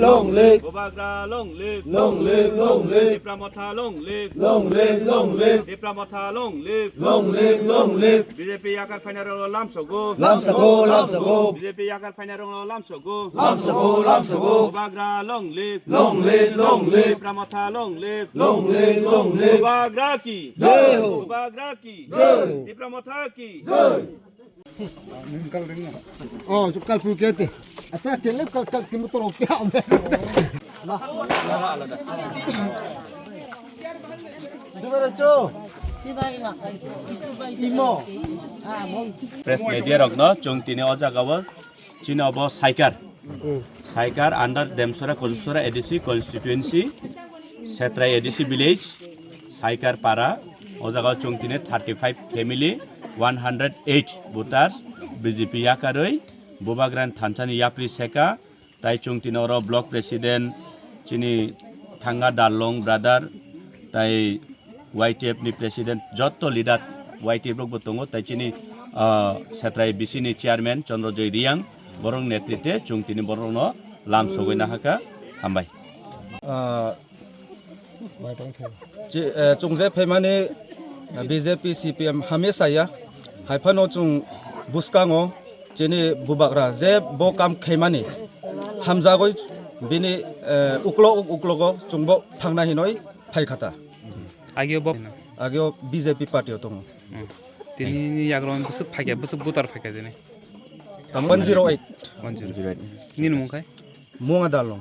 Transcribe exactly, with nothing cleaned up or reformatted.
Long live. Bubagra long live. Long live, long live. Tipra Motha long live. Long live, long live. Tipra Motha long live. Long live, long live. B J P yakar phaina rok lamsogo. Lamsogo, lamsogo. B J P yakar phaina rok lamsogo. Lamsogo, lamsogo. Bubagra long live. Long live, long live. Tipra Motha long live. Long live, long live. Bubagra ki. Jai ho. Bubagra ki. Jai ho. Tipra Motha ki. Jai. Oh, kal pu kete. Acha, kele kal kal kimu toro kya. Subere cho. Imo. Press media rokno chwng tini o jagao chini obo Saikar. Saikar under Demsora Kojusora A D C constituency, Setrai A D C village, Saikar para. O jagao chwng tini thirty five family, one hundred eight voters, B J P yakarwi, Bubagrani thansani yapri seka, tai chwng tini oro block president, chini Thanga Darlong brother, tai Y T F ni president, jotto leaders Y T F rok bo tongo, tai chini, ah, Setrai B C ni chairman Chandra Joy Riang, borok netrite chwng tini borokno lam sogwi nahaka, hambai. Ah, chi-, eh, chwng je phaimani, eh, B J P, C P M hamya saya, haiphano chwng bwskango chini bubagra je bo kam khaimani hamjagwi bini, eh, uklo uk-, uklogo chwngbo thangna hinwi phaikha ta. Agio bo. Agio B J P party o tongo. Hmm. Tini ni yagrong bwswk phaikha, bwswk voter phaikha tini. Tamo one zero eight. One zero eight. Nini mung khai? Munga Darlong.